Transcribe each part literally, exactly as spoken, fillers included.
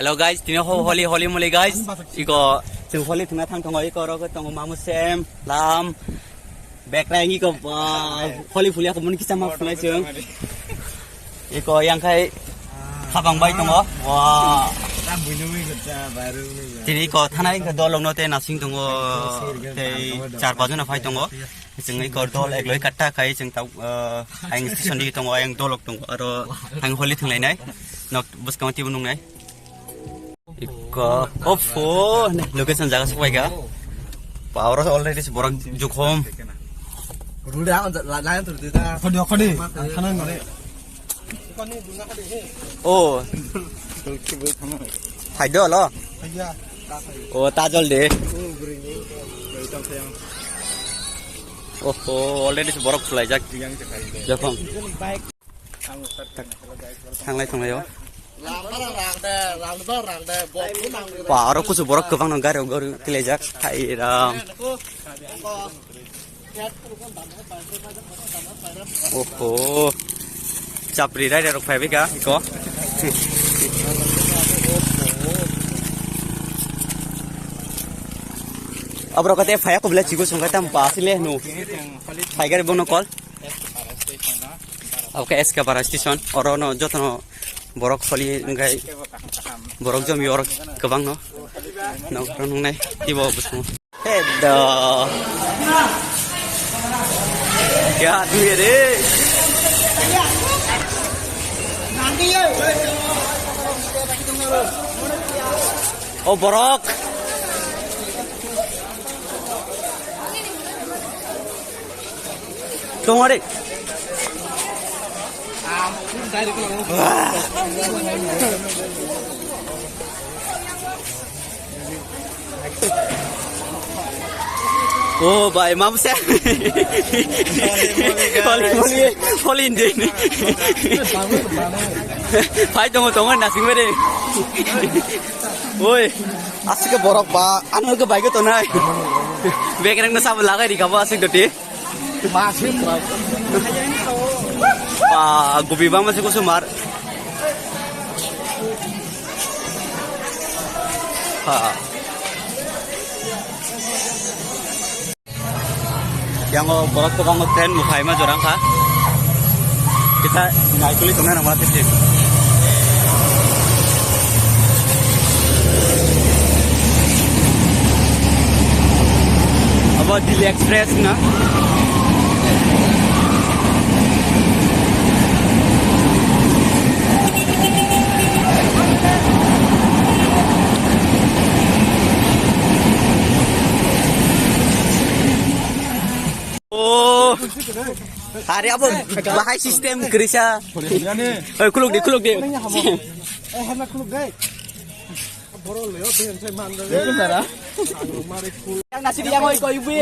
Hello guys, tini ho holi, holi moli guys. Iko, chwng holi thwngna thang tongo, iko oro khe tongo Mamu Sem, Lam, Bekrai, iko, ah, holi phuli ako muni kisa ma phunai chwng. Iko yang khai khabang bai tongo. Wah. Tini iko thanai khe dolong no te nasing tongo, tei char pajon phai tongo. Chwng iko dol ekloi katta khai chwng tau, ah, ayang station di tongo, ayang dolok tongo, aro ang holi thwnglainai. Nok bwskango tibw nungnai. Iko, opho, location jaga sokphaikha. Power already borok jukhom. Khodi, khodi, ang thana nore. Oh. Phaido lo. Oh, tajol de. Oho, already borok khwlaijak. Jokhom. Thanglai, thanglai o. Pa, aro kusu borok kwbang no gari, gari tilaijak. Hai ram. Oho. Chapri rai rok phai bika iko. Abro kate phaya kubla chigo songkai tam pa asile no. Phai gari bono call. Oke, S K Para station. Oro no jotono borok kholi wngkhe borok jomi oro kwbangno. Nok rok nungnai tibo bwskango. Hedo. Ya, duye re. O borok. Tongare. Oh, bai, mam se. Holi, holi, holi indi. Phai tongo, tongo, nasing bere. Oi, asike borok ba, ano ke bai ke tonai. Bekereng na sab lagai di kabo asik doti. Ba, gubi bang masih kusumar. Ha. Yang o borok to bang train mukhai ma jorang kha. Kita naikuli tongna nang mati sih. Abo Delhi Express na. Oh, hari apa? Bahai sistem kerja. Eh, kuluk di, kuluk di. Yang nasi dia mau ikut ibu.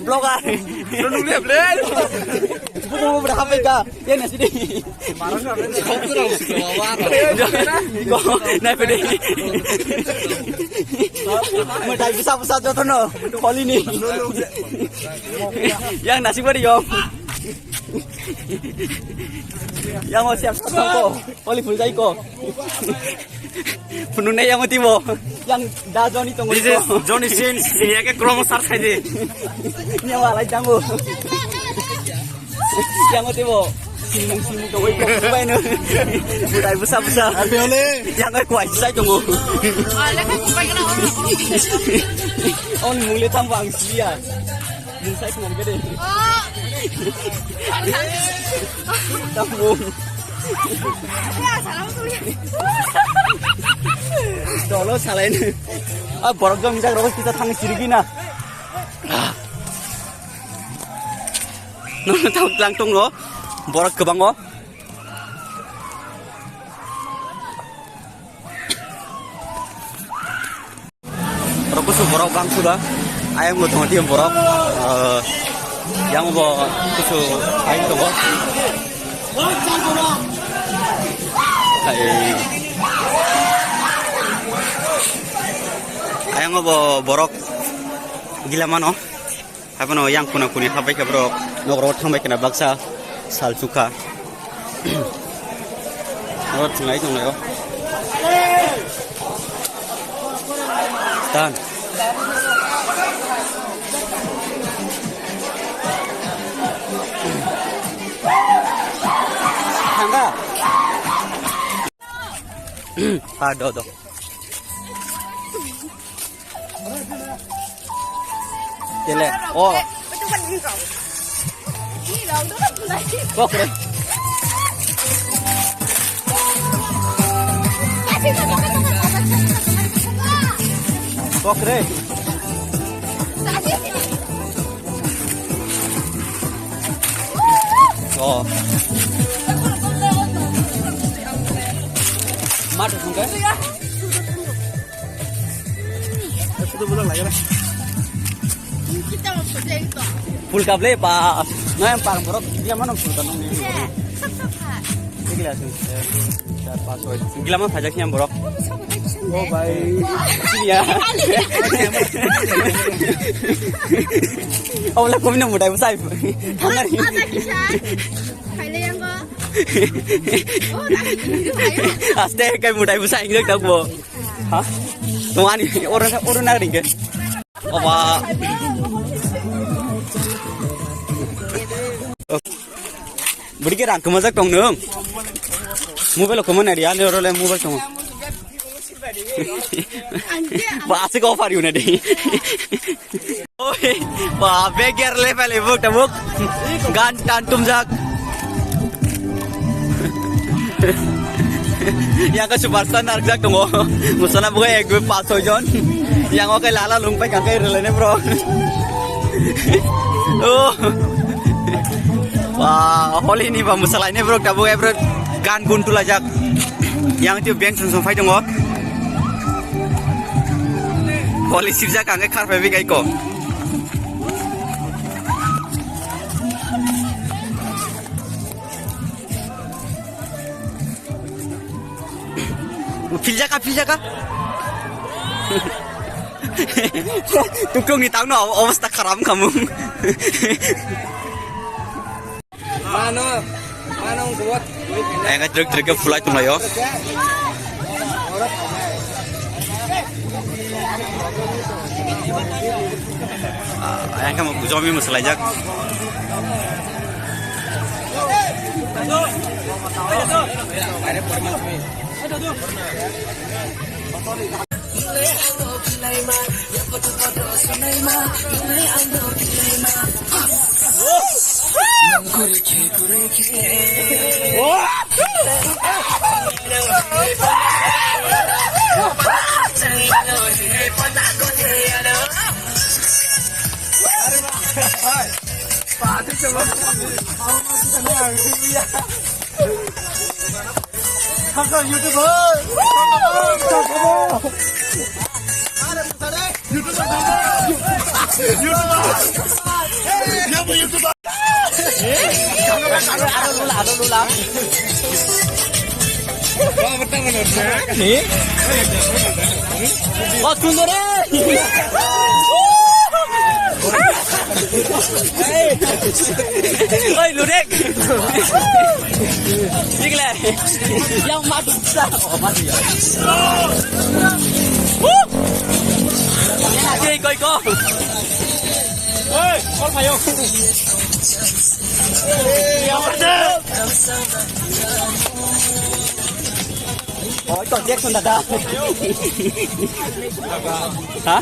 Blogger. Buku berapa ka? Yang nasi di. Nai pede. Mau dari besar-besar jotono. Kali ni. Yang nasi beri yom. Yang mau siap-siap ko. Oli full jai ko. Phunuknai yang tibo. Yang da Johnny tong. This is Johnny Sins. Ini ya ke kromo sar khai di. Ini yang lai tanggo. Yang tibo. Simung simung tong ko bai no. Budai busa busa. Yang kuai sai tonggo. On mule tam bang sia. Mung sai khna gede. Oh. Tamo. Ya, salam kuliah. Dolo salain. Ah, borok jom jak rokos kita thang sirigi na. Ah. Nono tau tlang tong lo. Borok kwbang o. Oro kusu borok bang suda. Ayang bo tongo tiyong borok. Eh, yang bo kusu ayang tongo. Hai. Ayang bo borok gila mano. Haphano yang kuna kuni habai khe borok nok rok thangbai khna baksa sal chukha. Oro thwnglai tonglaio. Tan. Thangka. Ah, do, do. Kele. Oh. Kokre. Kokre. Oh. Mata sungka. Sudah pulang lagi lah. Full kable pa. Nah, yang parang borok dia mana full kan ini. Ini gelas nih. Satu, dua, tiga, empat, lima. Gila mah pajak yang borok. Oh, baik. Ya. Oh, lah kau minum mutai musai. Tangan ini. Aste kai mutai musai injek tak bo. Ha? Tumani orang orang nak ringke. Oba. Budi ke rang kemajak tong nung. Mobile kemana dia? Ni orang lain mobile tong. Ba asik offer yuna deh. Oi, ba beger level ibuk tabuk. Gan tan tumjak. Yang ke superstar narjak tongo. Musana bukai ek dui pas soi jon. Yang oke lala lungpai kangkai relene bro. Oh. Wah, holi ni ba musalaine bro tabuk ebro gan gun tulajak. Yang tu beng sung sung fai tongo. Holi sibjak ang khe kharpai bi kaiko. Philjaka, philjaka. Tukung ni tangno obostha kharam khamung. Mano, mano kuat. Ayang truk truk ke fulai tung layo. Ayang kamu jomi masalai jak. Haka YouTuber. YouTuber. YouTuber. YouTuber. Ado lula, ado lula. Ni? Oh, sundore. Oi, lurek. Digle. Yang madu bisa. Oh, madu ya. Woo! Yang ada koi ko. Oi, kol payo. Yang ada. Oh, itu Jackson dada. Hah?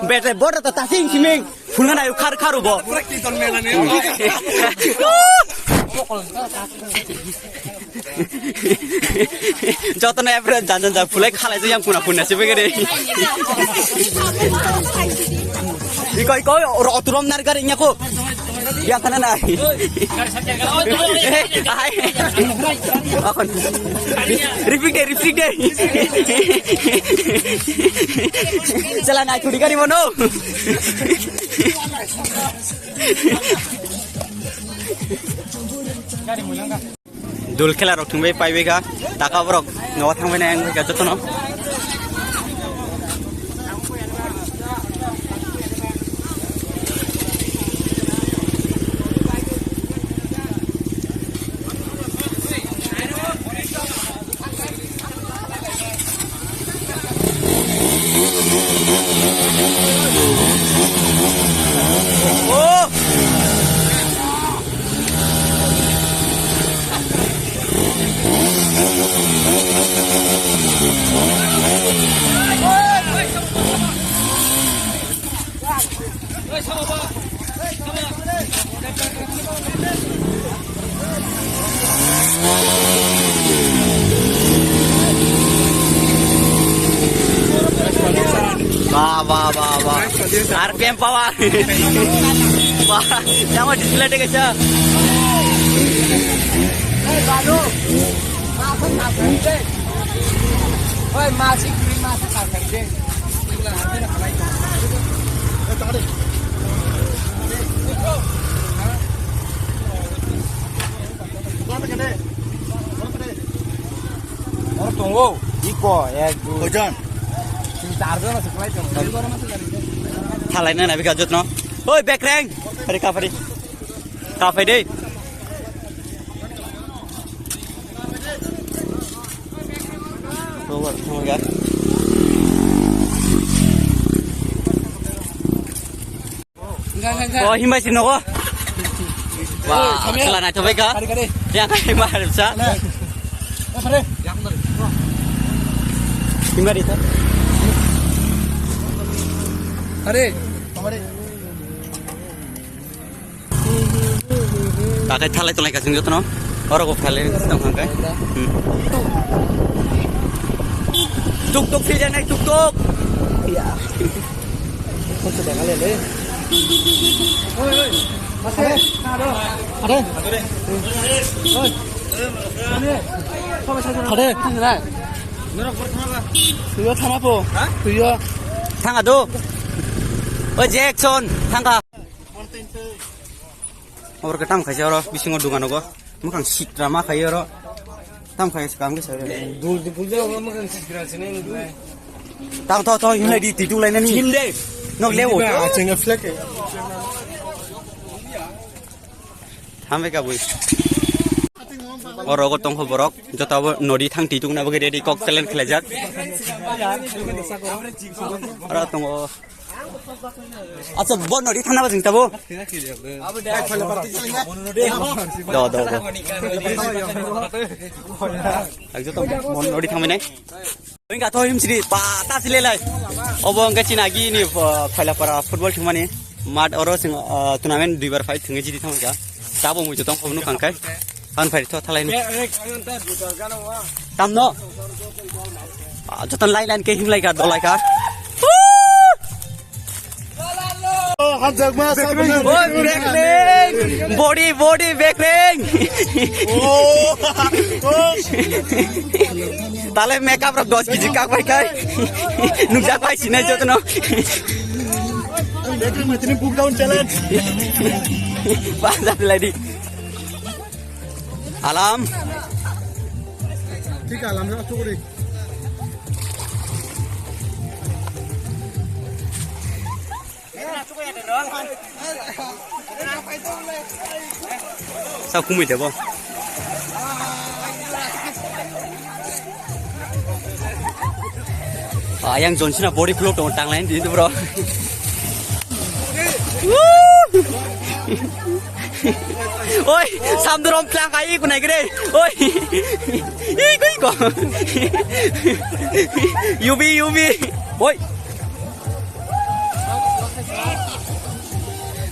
Bete bodo ta tasing siming. Phulnga nayo khar khar ubo. Jotono average jan jan jan phulai khalai jang kuna kuna se begere. Iko iko ro oturom nar gari nyako. Yang kana na. Ai. Akon. Reflect de, reflect de. Chala nai thudi gari bono. Dul khela rok thungbai paibai kha, taka borok nogo thangbai nai wngkha jotono. Ba, ba, ba, ba. R P M power. Ba, jangan display deh, guys, ya. Oi, masih kiri, masih kagak deh. Oro tongo, iko, ek, dui. Koijon? Charjon ase, kwlai tongo. Thalai na, na, bika jotno. Oi, bekreng. Hari kapari. Kapai deh. Tobar, tobar. Oh, himbai si nogo. Wah, kari, kari. Sela na tobai ka? Kari, kari. Yang kai mar sa. Nah. Apa deh? Himbai di ta. Kari. Apa deh? Takai thalai tonglaika chwng jotono. Oro kok thalai tong kha kai. Hmm. Tuk tuk phil janai tuk tuk. Ya. Kok sudah kali le? Oi, oi. Masih. Ada. Ada. Oi. Ada. Tuyo thana po. Ha? Tuyo. Thanga do. Oi Jackson, thanga. Obor ke tam khaisi oro bisingo dugan ogo. Mukhang sitra ma khai oro. Tam khai se kam ke sare. Dul dul dul mukhang sitra sini. Tang to to himlai di titu lai nani. Him de. Nok lewo. Ba, cheng flag. Hambai ka bui. Oro go tongkho borok. Jota bo nodi thang titu na bagwi ready kok talent khlajak. Oro tongo. Acha, bo nodi thana ba jingta bo. Do, do, do. Ang joto bo nodi thangmani. Wngkha to himsiri, pata silelai. Obo wngkha chini agi ni, uh, Khailapara football thwngmani. Mat oro chwng, uh, tournament duibar phai thwngwi jiti thangkha. Tabuk mui joto wngkha nukha khe. Ang phai tho thalai ni. Tamno? Ah, joto line line khe himlai kha, dolai kha. Oh, hamjakma, sabuna. Oh, Bekreng! Body, body, Bekreng! Oh, oh. Tale makeup rok dos kg kak bai kai. Nukjak bai sinai jotono. Bekreng matini book down challenge. Bazar lady. Alam. Thik alam sa chukri. Sa kumui debo. Ah, yang John Cena body flow tong tang lain di itu, bro. Oi, samdrom tlang kai ku nai gre. Oi. Iko, iko. Yubi, yubi. Oi.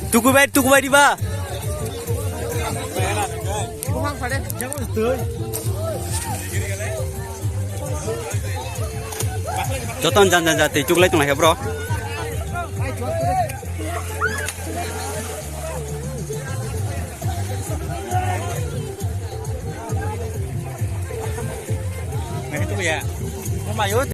Tuku bai, tuku bai diba. Joton jan jan jati tuklai tong lai bro. Itu ya. Lumayan.